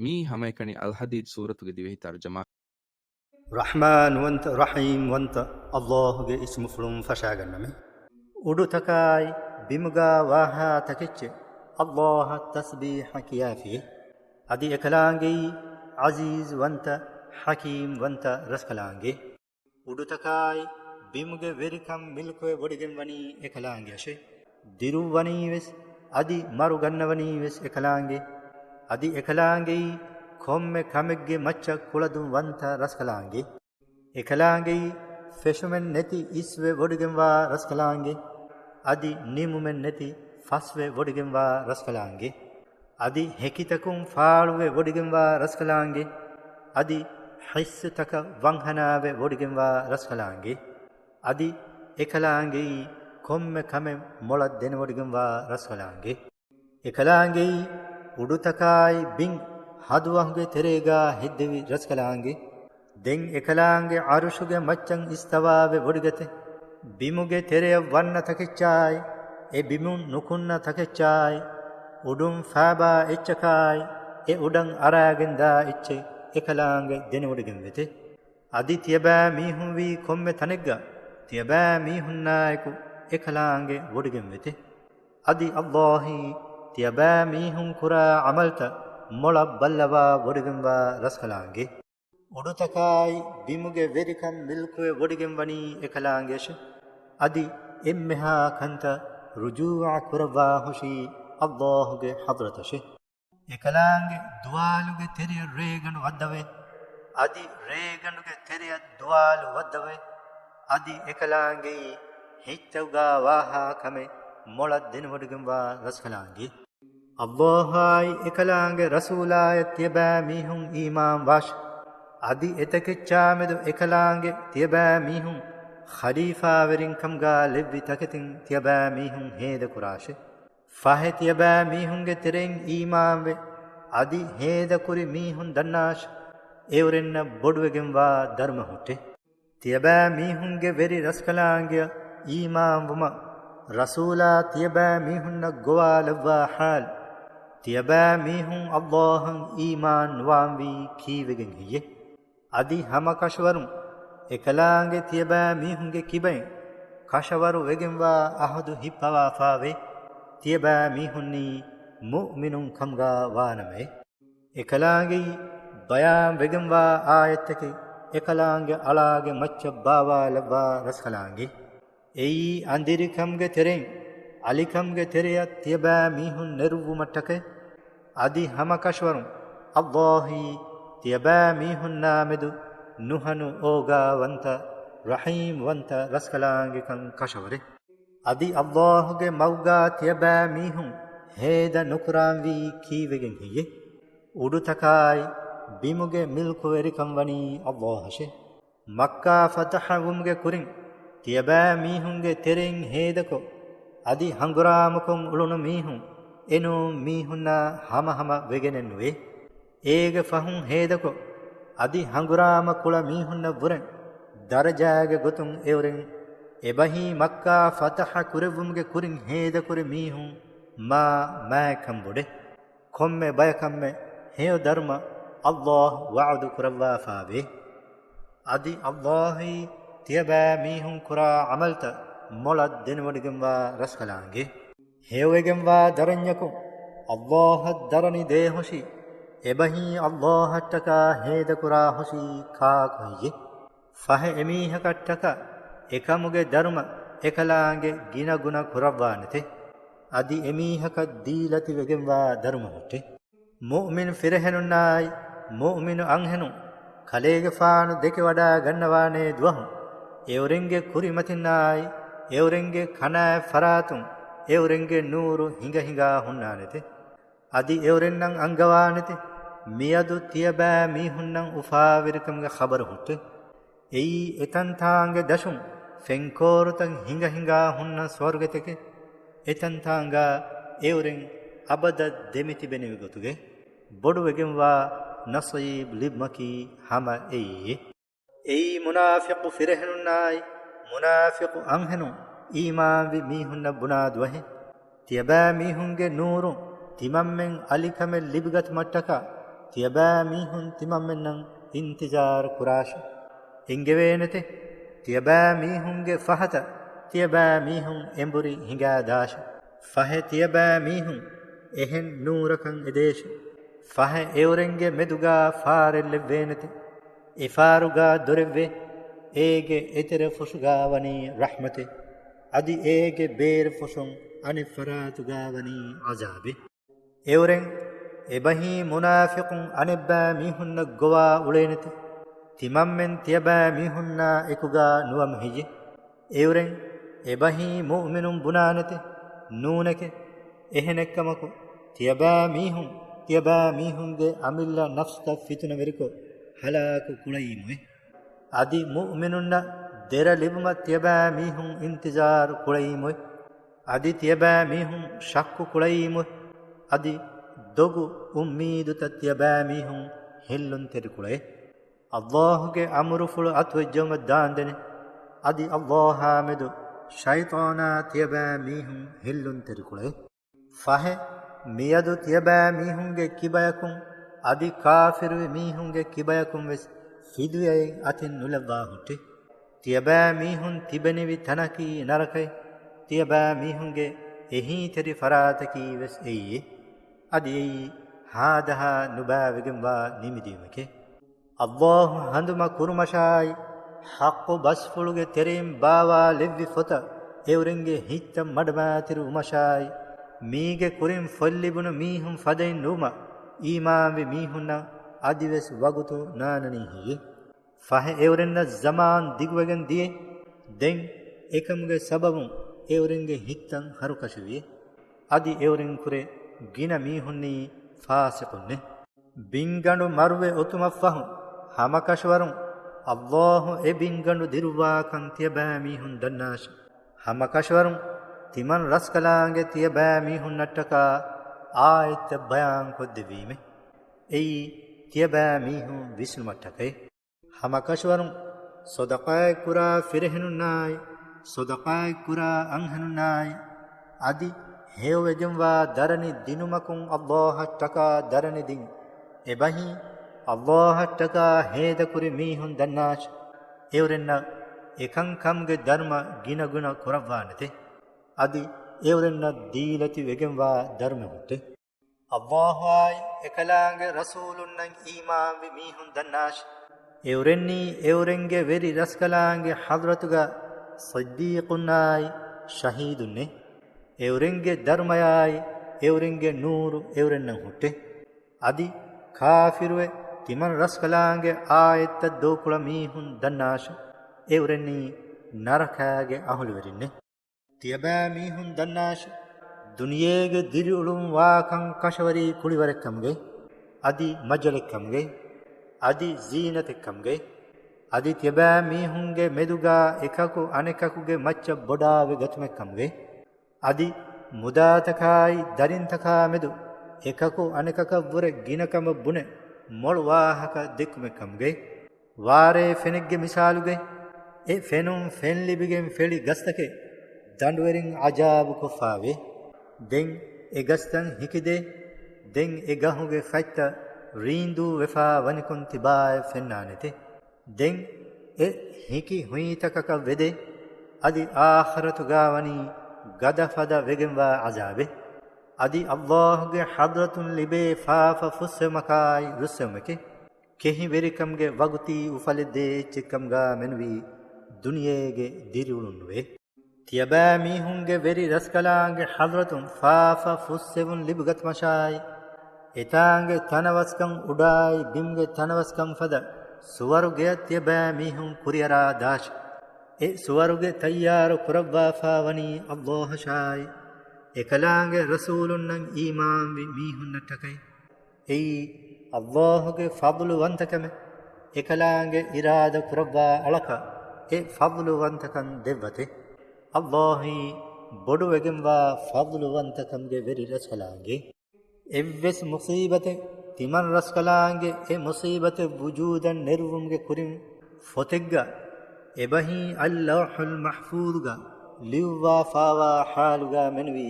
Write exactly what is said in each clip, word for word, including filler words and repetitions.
މިއީ ހަމައެކަނި އަލްޙަދީދް ސޫރަތުގެ ދިވެހި ތަރުޖަމާ. ރަޙްމާންވަންތަ، ރަޙީމްވަންތަ އައްލާހުގެ އިސްމުފުޅުން ފަށާގަންނަމެ. އުޑުތަކާއި ބިމުގާ ވާހާ ތަކެއްޗެއް އައްލާހަށް ތަސްބީޙަ ކިޔާފިއޭ. އަދި އެކަލާނގެއީ ޢަޒީޒްވަންތަ، ޙަކީމްވަންތަ ރަސްކަލާނގެ. އުޑުތަކާއި ބިމުގެ ވެރިކަން މިލްކުވެ ވޮޑިގެންވަނީ އެކަލާނގެއަށެ. ދިރުއްވަނީވެސް އަދި މަރުގަންނަވަނީވެސް އެކަލާނގެ. އަދި އެކަލާނގެއީ ކޮންމެ ކަމެއްގެ މައްޗަށް ކުޅަދުން ވަންތަ ރަސްކަލާނގެ. އެކަލާނގެއީ ފެށުމެއް ނެތި އިސްވެ ވޮޑިގެންވާ ރަސްކަލާނގެ. އަދި ނިމުމެއް ނެތި ފަސްވެ ވޮޑިގެންވާ ރަސްކަލާނގެ. އަދި ހެކިތަކުން ފާޅުވެ ވޮޑިގެންވާ ރަސްކަލާނގެ. އަދި ޙިއްސުތަކަށް ވަންހަނާވެ ވޮޑިގެންވާ ރަސްކަލާނގެ. އަދި އެކަލާނގެއީ ކޮންމެ ކަމެއް މޮޅަށް ދެނެވޮޑިގެންވާ ރަސްކަލާނގެ. އެކަލާނގެއީ އުޑުތަކާއި ބިން ހަދުވަހުގެ ތެރޭގާ ހެއްދެވި ރަސްކަލާނގެ. ދެން އެކަލާނގެ ޢަރުޝުގެ މައްޗަށް އިސްތަވާވެ ވޮޑިގަތެ. ބިމުގެ ތެރެޔަށް ވަންނަ ތަކެއްޗާއި، އެ ބިމުން ނުކުންނަ ތަކެއްޗާއި، އުޑުން ފާބާ އެއްޗަކާއި، އެ އުޑަށް އަރާގެން ދާ އެއްޗެއް އެކަލާނގެ ދެނެވޮޑިގެން ވެތެ. އަދި ތިޔަބައި މީހުން ވީ ކޮންމެ ތަނެއްގަ ތިޔަބައި މީހުންނާއެކު އެކަލާނގެ ވޮޑިގެން ވެތެ. އަދި އައްލާހީ ތިޔަބައި މީހުން ކުރާ ޢަމަލްތައް މޮޅަށް ބައްލަވާ ވޮޑިގެންވާ ރަސްކަލާނގެ. އުޑުތަކާއި ބިމުގެ ވެރިކަން މިލްކުވެ ވޮޑިގެން ވަނީ އެކަލާނގެއަށެ. އަދި އެންމެހާ ކަންތައް ރުޖޫޢަ ކުރައްވާ ހުށީ އައްލާހުގެ ޙަޟްރަތަށެ. އެކަލާނގެ ދުވާލުގެ ތެރެޔަށް ރޭގަނޑު ވައްދަވޭ. އަދި ރޭގަނޑުގެ ތެރެޔަށް ދުވާލު ވައްދަވޭ. އަދި އެކަލާނގެއީ ހިތްތަކުގާ ވާހާ ކަމެއް މޮޅަށް ދެނެވޮޑިގެންވާ ރަސްކަލާނގެ. އައްލާހާއި އެކަލާނގެ ރަސޫލާޔަށް ތިޔަބައި މީހުން އީމާން ވާށި. އަދި އެތަކެއްޗާމެދު އެކަލާނގެ ތިޔަބައި މީހުން ޚަލީފާވެރިން ކަމުގާ ލެއްވި ތަކެތިން ތިޔަބައި މީހުން ހޭދަކުރާށެ. ފަހެ ތިޔަބައި މީހުންގެ ތެރެއިން އީމާންވެ، އަދި ހޭދަކުރި މީހުން ދަންނާށި، އެއުރެންނަށް ބޮޑުވެގެންވާ ދަރުމަ ހުއްޓެ. ތިޔަބައި މީހުންގެ ވެރި ރަސްކަލާނގެއަށް އީމާންވުމަށް ރަސޫލާ ތިޔަބައި މީހުންނަށް ގޮވާލައްވާ ޙާލު، ތިޔަބައި މީހުން އައްލާހަށް އީމާން ނުވާންވީ ކީއްވެގެން ހެއްޔެ؟ އަދި ހަމަ ކަށަވަރުން އެކަލާނގެ ތިޔަބައި މީހުންގެ ކިބައިން ކަށަވަރު ވެގެންވާ އަހުދު ހިއްޕަވާފާވޭ، ތިޔަބައި މީހުންނީ މުއުމިނުން ކަމުގާ ވާނަމައޭ. އެކަލާނގެއީ ބަޔާން ވެގެންވާ އާޔަތްތަކެއް އެކަލާނގެ އަޅާގެ މައްޗަށް ބާވާލައްވާ ރަސްކަލާނގެ. އެއީ އަނދިރިކަމުގެ ތެރެއިން އަލިކަމުގެ ތެރެޔަށް ތިޔަބައި މީހުން ނެރުއްވުމަށްޓަކައި. އަދި ހަމަކަށަވަރުން އައްލާހީ ތިޔަބައި މީހުންނާމެދު ނުހަނު އޯގާވަންތަ، ރަޙީމްވަންތަ ރަސްކަލާނގެކަން ކަށަވަރެއް. އަދި އައްލާހުގެ މަގުގާ ތިޔަބައި މީހުން ހޭދަ ނުކުރާންވީ ކީއްވެގެން ހެއްޔެ؟ އުޑުތަކާއި ބިމުގެ މިލްކުވެރިކަން ވަނީ އައްލާހަށެ. މައްކާ ފަތަޙަވުމުގެ ކުރިން ތިޔަބައި މީހުންގެ ތެރެއިން ހޭދަކޮށް، އަދި ހަނގުރާމަކޮށް އުޅުނު މީހުން އެނޫން މީހުންނާ ހަމަހަމަ ވެގެނެއްނުވޭ. އޭގެ ފަހުން ހޭދަކޮށް، އަދި ހަނގުރާމަ ކުޅަ މީހުންނަށްވުރެން ދަރަޖާގެ ގޮތުން އެއުރެން އެބަހީ މައްކާ ފަތަޙަ ކުރެއްވުމުގެ ކުރިން ހޭދަކުރި މީހުން މާ މާތްކަން ބޮޑެ. ކޮންމެ ބަޔަކަށްމެ ހެޔޮ ދަރުމަ އައްލާހު ވަޢުދު ކުރައްވާފާވޭ. އަދި އައްލާހީ ތިޔަބައި މީހުން ކުރާ ޢަމަލްތައް މޮޅަށް ދެނެވޮޑިގެންވާ ރަސްކަލާނގެ. ހެޔޮވެގެންވާ ދަރަންޏަކު އައްލާހަށް ދަރަނި ދޭހުށި، އެބަހީ އައްލާހަށްޓަކާ ހޭދަކުރާ ހުށީ ކާކު ހެއްޔެ؟ ފަހެ އެމީހަކަށްޓަކާ އެކަމުގެ ދަރުމަ އެކަލާނގެ ގިނަގުނަ ކުރައްވާނެތެ. އަދި އެމީހަކަށް ދީލަތިވެގެންވާ ދަރުމަ ހުއްޓެ. މުއުމިން ފިރިހެނުންނާއި މުއުމިނު އަންހެނުން ކަލޭގެފާނު ދެކެވަޑާ ގަންނަވާނޭ ދުވަހު، އެއުރެންގެ ކުރިމަތިންނާއި އެއުރެންގެ ކަނާތް ފަރާތުން އެއުރެންގެ ނޫރު ހިނގަ ހިނގާ ހުންނާނެތެ. އަދި އެއުރެންނަށް އަންގަވާނެތެ، މިއަދު ތިޔަބައި މީހުންނަށް އުފާވެރިކަމުގެ ޚަބަރު ހުއްޓެ. އެއީ އެތަންތާނގެ ދަށުން ފެންކޯރުތައް ހިނގަ ހިނގާ ހުންނަ ސުވަރުގެތަކެއް. އެތަންތާނގާ އެއުރެން އަބަދަށް ދެމިތިބެނިވި ގޮތުގެ ބޮޑުވެގެންވާ ނަސީބު ލިބުމަކީ ހަމަ އެއީ. އެއީ މުނާފިޤު ފިރިހެނުންނާއި މުނާފިޤު އަންހެނުން އީމާންވި މީހުންނަށް ބުނާ ދުވަހެއް. ތިޔަބައި މީހުންގެ ނޫރުން ތިމަންމެން އަލިކަމެއް ލިބިގަތުމަށްޓަކާ ތިޔަބައިމީހުން ތިމަންމެންނަށް އިންތިޒާރު ކުރާށި. އެނގެވޭނެތެ، ތިޔަބައިމީހުންގެ ފަހަތަށް ތިޔަބައިމީހުން އެނބުރި ހިނގާދާށި. ފަހެ ތިޔަބައިމީހުން އެހެން ނޫރަކަށް އެދޭށި. ފަހެ އެއުރެންގެ މެދުގާ ފާރެއް ލެއްވޭނެތެ. އެފާރުގާ ދޮރެއްވޭ. އޭގެ އެތެރެ ފުށުގާ ވަނީ ރަޙްމަތެއް. އަދި އޭގެ ބޭރު ފުށުން އަނެއް ފަރާތުގާ ވަނީ ޢަޒާބެއް. އެއުރެން އެބަހީ މުނާފިޤުން އަނެއްބައި މީހުންނަށް ގޮވާ އުޅޭނެތެ. ތިމަންމެން ތިޔަބައި މީހުންނާ އެކުގާ ނުވަމު ހެއްޔެ؟ އެއުރެން އެބަހީ މުއުމިނުން ބުނާނެތެ. ނޫނެކެ. އެހެނެއްކަމަކު، ތިޔަބައި މީހުން ތިޔަބައި މީހުންގެ އަމިއްލަ ނަފްސުތައް ފިތުނަވެރިކޮށް ހަލާކު ކުޅައީމުއެ. އަދި މުއުމިނުންނަށް ދެރަ ލިބުމަށް ތިޔަބައި މީހުން އިންތިޒާރު ކުޅައީމުއެ. އަދި ތިޔަބައި މީހުން ޝައްކު ކުޅައީމުއެ. އަދި ދޮގު އުއްމީދުތައް ތިޔަބައި މީހުން ހިއްލުންތެރި ކުޅައެ. އައްލާހުގެ އަމުރުފުޅު އަތުވެއްޖައުމަށް ދާންދެނެ. އަދި އައްލާހާ މެދު ޝައިޠާނާ ތިޔަބައި މީހުން ހިއްލުންތެރި ކުޅައެ. ފަހެ، މިއަދު ތިޔަބައި މީހުންގެ ކިބަޔަކުން އަދި ކާފިރުވި މީހުންގެ ކިބަޔަކުން ވެސް ފިދުޔައެއް އަތިން ނުލައްވާ ހުއްޓެ. ތިޔަބައި މީހުން ތިބެނިވި ތަނަކީ ނަރަކައެއް. ތިޔަބައި މީހުންގެ އެހީތެރި ފަރާތަކީ ވެސް އެއީ. އަދި އެއީ ހާދަހާ ނުބައިވެގެންވާ ނިމިދިޔުމެކޭ. އައްލާހު ހަނދުމަ ކުރުމަށާއި، ޙައްޤު ބަސްފުޅުގެ ތެރެއިން ބާވާލެއްވި ފޮތަށް އެއުރެންގެ ހިތްތައް މަޑުމައިތިރިވުމަށާއި، މީގެ ކުރިން ފޮތްލިބުނު މީހުން ފަދައިން ނުވުމަށް އީމާންވި މީހުންނަށް އަދިވެސް ވަގުތު ނާންނަނީ ހެއްޔެ؟ ފަހެ އެއުރެންނަށް ޒަމާން ދިގުވެގެން ދިޔަ. ދެން އެކަމުގެ ސަބަބުން އެއުރެންގެ ހިތްތައް ހަރުކަށިވި. އަދި އެއުރެން ކުރެ ގިނަ މީހުންނީ ފާސިޤުންނޭ. ބިންގަނޑު މަރުވެ އޮތުމަށްފަހު، ހަމަކަށަވަރުން އައްލާހު އެ ބިންގަނޑު ދިރުއްވާކަން ތިޔަބައިމީހުން ދަންނާށި. ހަމަކަށަވަރުން ތިމަން ރަސްކަލާނގެ ތިޔަބައިމީހުންނަށްޓަކާ އާޔަތްތައް ބަޔާންކޮށްދެއްވީމެ. އެއީ ތިޔަބައިމީހުން ވިސްނުމަށްޓަކައި. ހަމަކަށަވަރުން ޞަދަޤާތްކުރާ ފިރިހެނުންނާއި، ޞަދަޤާތްކުރާ އަންހެނުންނާއި، އަދި ހެޔޮވެގެންވާ ދަރަނި ދިނުމަކުން އައްލާހަށްޓަކާ ދަރަނި ދިން އެބަހީ، އައްލާހަށްޓަކާ ހޭދަކުރި މީހުން ދަންނާށި. އެއުރެންނަށް އެކަންކަމުގެ ދަރުމަ ގިނަގުނަ ކުރައްވާނެތެ. އަދި އެއުރެންނަށް ދީލަތި ވެގެންވާ ދަރުމަ ހުއްޓެ. އައްލާހުއާއި އެކަލާނގެ ރަސޫލުންނަށް އީމާންވި މީހުން ދަންނާށި. އެއުރެންނީ އެއުރެންގެ ވެރި ރަސްކަލާނގެ ޙަޟްރަތުގަ ޞިއްދީޤުންނާއި ޝަހީދުންނޭ. އެއުރެންގެ ދަރުމަޔާއި އެއުރެންގެ ނޫރު އެއުރެންނަށް ހުއްޓެ. އަދި ކާފިރުވެ ތިމަން ރަސްކަލާނގެ އާޔަތްތައް ދޫކުޅަ މީހުން ދަންނާށި. އެއުރެންނީ ނަރަކާގެ އަހުލުވެރިންނޭ. ތިޔަބައިމީހުން ދަންނާށި، ދުނިޔޭގެ ދިރިއުޅުން ވާކަން ކަށަވަރީ ކުޅިވަރެއްކަމުގައި، އަދި މަޖަލެއްކަމުގައި، އަދި ޒީނަތެއްކަމުގައި، އަދި ތިޔަބައިމީހުންގެ މެދުގާ އެކަކު އަނެކަކުގެ މައްޗަށް ބޮޑާވެ ގަތުމެއްކަމުގައި، އަދި މުދާތަކާއި ދަރިންތަކާ މެދު އެކަކު އަނެކަކަށްވުރެ ގިނަކަމަށް ބުނެ މޮޅު ވާހަކަ ދެއްކުމެއްކަމުގައި، ވާރޭ ފެނެއްގެ މިސާލުގައި، އެ ފެނުން ފެން ލިބިގެން ފެޅި ގަސްތަކެއް ދަނޑުވެރިން އަޖާބުކޮށްފާވޭ. ދެން އެ ގަސްތައް ހިކިދޭ. ދެން އެ ގަހުގެ ފަތްތައް ރީނދޫ ވެފާ ވަނިކޮން ތިބާއެއް ފެންނާނެތެ. ދެން އެ ހިކި ހުއިތަކަކަށް ވެދޭ. އަދި އާޚިރަތުގާ ވަނީ ގަދަފަދަ ވެގެންވާ އަޒާބެއް. އަދި އައްލާހުގެ ޙަޟްރަތުން ލިބޭ ފާފަ ފުއްސެވުމަކާއި ރުއްސެވުމެކޭ. ކެހިވެރިކަމުގެ ވަގުތީ އުފަލެއްދޭ އެއްޗެއްކަމުގާ މެނުވީ ދުނިޔޭގެ ދިރިއުޅުން ނުވޭ. ތިޔަބައިމީހުންގެ ވެރި ރަސްކަލާނގެ ޙަޟްރަތުން ފާފަ ފުއްސެވުން ލިބިގަތުމަށާއި، އެތާނގެ ތަނަވަސްކަން އުޑާއި ބިމުގެ ތަނަވަސްކަން ފަދަ ސުވަރުގެއަށް ތިޔަބައިމީހުން ކުރިއަރާ ދާށި. އެ ސުވަރުގެ ތައްޔާރު ކުރައްވާފާވަނީ އައްލާހަށާއި، އެކަލާނގެ ރަސޫލުންނަށް އީމާންވި މީހުންނަށްޓަކައި. އެއީ، އައްލާހުގެ ފަޟްލުވަންތަކަމެއް. އެކަލާނގެ އިރާދަ ކުރައްވާ އަޅަކަށް އެ ފަޟްލުވަންތަކަން ދެއްވަތެ. އައްލާހީ، ބޮޑުވެގެންވާ ފަޟްލުވަންތަކަމުގެ ވެރި ރަސްކަލާނގެ. އެއްވެސް މުޞީބަތެއް ތިމަން ރަސްކަލާނގެ އެ މުޞީބަތެއް ވުޖޫދަށް ނެރުވުމުގެ ކުރިން ފޮތެއްގަ އެބަހީ އައްލައުޙުލް މަޙްފޫޡުގަ ލިޔުއްވާފާވާ ޙާލުގަ މެނުވީ،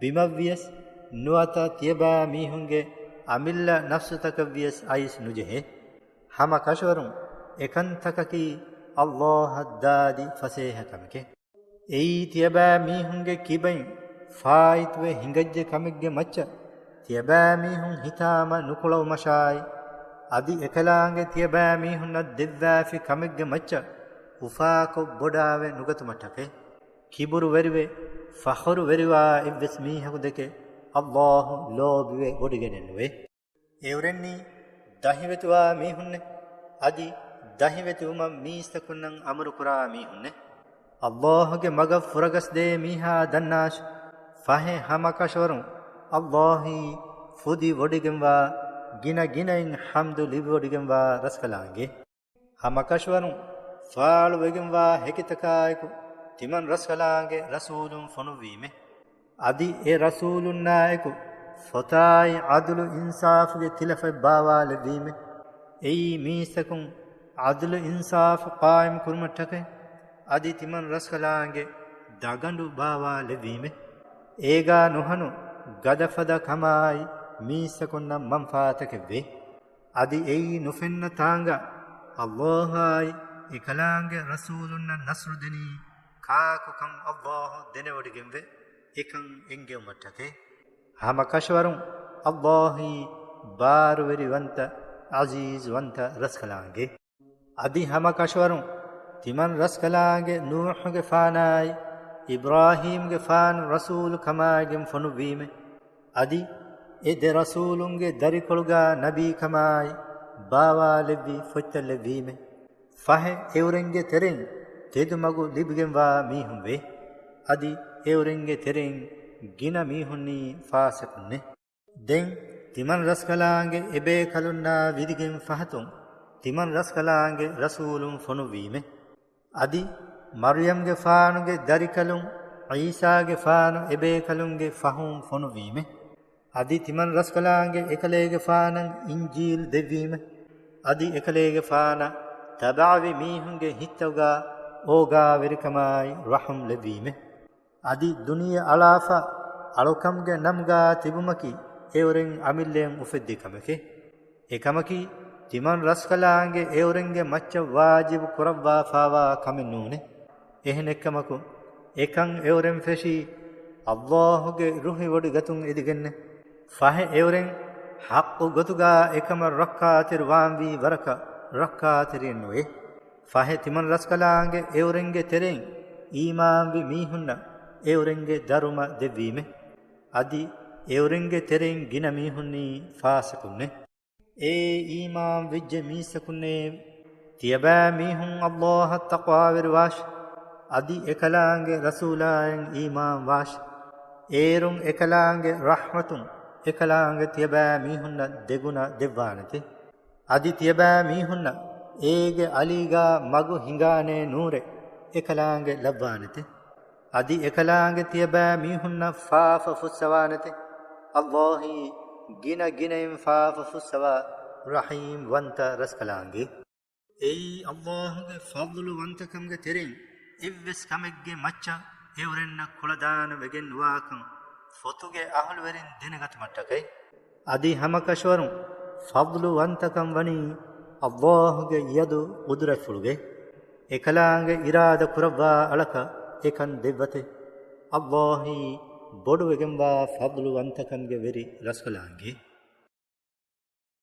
ބިމަށްވިޔަސް ނުވަތަ ތިޔަބައިމީހުންގެ އަމިއްލަ ނަފްސުތަކަށްވިޔަސް އައިސް ނުޖެހޭ. ހަމަ ކަށަވަރުން އެކަންތަކަކީ އައްލާހަށް ދާދި ފަސޭހަ ކަމެކޭ. އެއީ ތިޔަބައި މީހުންގެ ކިބައިން ފާއިތުވެ ހިނގައްޖެ ކަމެއްގެ މައްޗަށް ތިޔަބައި މީހުން ހިތާމަ ނުކުޅައުމަށާއި، އަދި އެކަލާނގެ ތިޔަބައި މީހުންނަށް ދެއްވާފި ކަމެއްގެ މައްޗަށް އުފާކޮށް ބޮޑާވެ ނުގަތުމަށްޓަކައި. ކިބުރުވެރިވެ، ފަޚުރުވެރިވާ އެއްވެސް މީހަކު ދެކެ އައްލާހު ލޯބިވެ ވޮޑިގެނެއްނުވޭ. އެއުރެންނީ ދަހިވެތިވާ މީހުންނެ، އަދި ދަހިވެތިވުމަށް މީސްތަކުންނަށް އަމުރުކުރާ މީހުންނެ. އައްލާހުގެ މަގަށް ފުރަގަސްދޭ މީހާ ދަންނާށި، ފަހެ ހަމަކަށަވަރުން އައްލާހީ ފުދި ވޮޑިގެންވާ، ގިނަ ގިނައިން ޙަމްދު ލިބިވޮޑިގެންވާ ރަސްކަލާނގެ. ހަމަކަށަވަރުން ފާޅުވެގެންވާ ހެކިތަކާއެކު ތިމަން ރަސްކަލާނގެ ރަސޫލުން ފޮނުއްވީމެ. އަދި އެ ރަސޫލުންނާއެކު ފޮތާއި ޢަދުލު އިންސާފުގެ ތިލަފަތް ބާވާލެއްވީމެ. އެއީ މީސްތަކުން ޢަދުލު އިންސާފު ޤާއިމް ކުރުމަށްޓަކައި، އަދި ތިމަން ރަސްކަލާނގެ ދަގަނޑު ބާވާލެއްވީމެ. އޭގާ ނުހަނު ގަދަފަދަ ކަމާއި މީސްތަކުންނަށް މަންފާތަކެއްވޭ. އަދި އެއީ ނުފެންނަ ތާނގަ އައްލާހާއި އެކަލާނގެ ރަސޫލުންނަށް ނަޞްރު ދެނީ ކާކުކަން އައްލާހު ދެނެވޮޑިގެންވެ އެކަން އެންގެވުމަށްޓަކައި. ހަމަކަށަވަރުން އައްލާހީ ބާރުވެރިވަންތަ، ޢަޒީޒުވަންތަ ރަސްކަލާނގެ. އަދި ހަމަކަށަވަރުން ތިމަން ރަސްކަލާނގެ ނޫޙުގެފާނާއި އިބްރާހީމްގެފާނު ރަސޫލު ކަމާއިގެން ފޮނުއްވީމެ. އަދި އެ ދެ ރަސޫލުންގެ ދަރިކޮޅުގާ ނަބީ ކަމާއި ބާވާލެއްވި ފޮތްތައް ލެއްވީމެ. ފަހެ އެއުރެންގެ ތެރެއިން ތެދުމަގު ލިބިގެންވާ މީހުން ވޭ. އަދި އެއުރެންގެ ތެރެއިން ގިނަ މީހުންނީ ފާސިޤުންނޭ. ދެން ތިމަން ރަސްކަލާނގެ އެބޭކަލުންނާ ވިދިގެން ފަހަތުން ތިމަން ރަސްކަލާނގެ ރަސޫލުން ފޮނުއްވީމެ. އަދި މަރްޔަމްގެފާނުގެ ދަރިކަލުން ޢީސާގެފާނު އެބޭކަލުންގެ ފަހުން ފޮނުއްވީމެ. އަދި ތިމަން ރަސްކަލާނގެ އެކަލޭގެފާނަށް އިންޖީލް ދެއްވީމެ. އަދި އެކަލޭގެފާނަށް ތަބަޢަވި މީހުންގެ ހިތްތައުގާ އޯގާވެރިކަމާއި ރަޙުމް ލެއްވީމެ. އަދި ދުނިޔެ އަޅާފަ އަޅުކަމުގެ ނަމުގާ ތިބުމަކީ އެއުރެން އަމިއްލައިން އުފެއްދި ކަމެކޭ. އެކަމަކީ، ތިމަން ރަސްކަލާނގެ އެއުރެންގެ މައްޗަށް ވާޖިބު ކުރައްވާފާވާ ކަމެއް ނޫނޭ. އެހެނެއްކަމަކު، އެކަން އެއުރެން ފެށީ، އައްލާހުގެ ރުހިވޮޑިގަތުން އެދިގެންނެ. ފަހެ އެއުރެން ޙައްޤު ގޮތުގާ އެކަމަށް ރައްކާތެރި ވާންވީ ވަރަކަށް ރައްކާތެރިއެއް ނުވޭ. ފަހެ ތިމަން ރަސްކަލާނގެ އެއުރެންގެ ތެރެއިން އީމާންވި މީހުންނަށް އެއުރެންގެ ދަރުމަ ދެއްވީމެ. އަދި އެއުރެންގެ ތެރެއިން ގިނަ މީހުންނީ ފާސިޤުންނޭ. އޭ އީމާން ވެއްޖެ މީސްތަކުންނޭ! ތިޔަބައިމީހުން އައްލާހަށް ތަޤްވާވެރިވާށި! އަދި އެކަލާނގެ ރަސޫލާއަށް އީމާންވާށި! އޭރުން އެކަލާނގެ ރަޙްމަތުން އެކަލާނގެ ތިޔަބައިމީހުންނަށް ދެގުނަ ދެއްވާނެތެ. އަދި ތިޔަބައިމީހުންނަށް އޭގެ އަލީގާ މަގު ހިނގާނޭ ނޫރެއް އެކަލާނގެ ލައްވާނެތެ. އަދި އެކަލާނގެ ތިޔަބައިމީހުންނަށް ފާފަ ފުއްސަވާނެތެ. އައްލާހީ ގިނަ ގިނައިން ފާފަ ފުއްސަވާ ރަޙީމް ވަންތަ ރަސްކަލާނގެ. އެއީ އައްލާހުގެ ފަޟްލުވަންތަކަމުގެ ތެރެއިން އެއްވެސް ކަމެއްގެ މައްޗަށް އެއުރެންނަށް ކުޅަދާނަ ވެގެން ނުވާކަން ފޮތުގެ އަހުލުވެރިން ދެނެގަތުމަށްޓަކައި. އަދި ހަމަކަށަވަރުން ފަޟްލުވަންތަކަން ވަނީ އައްލާހުގެ ޔަދު ޤުދުރަތްފުޅުގައި. އެކަލާނގެ އިރާދަ ކުރައްވާ އަޅަކަށް އެކަން ދެއްވަތެ. އައްލާހީ ބޮޑުވެގެންވާ ފަޟްލުވަންތަކަމުގެ ވެރި ރަސްކަލާނގެ.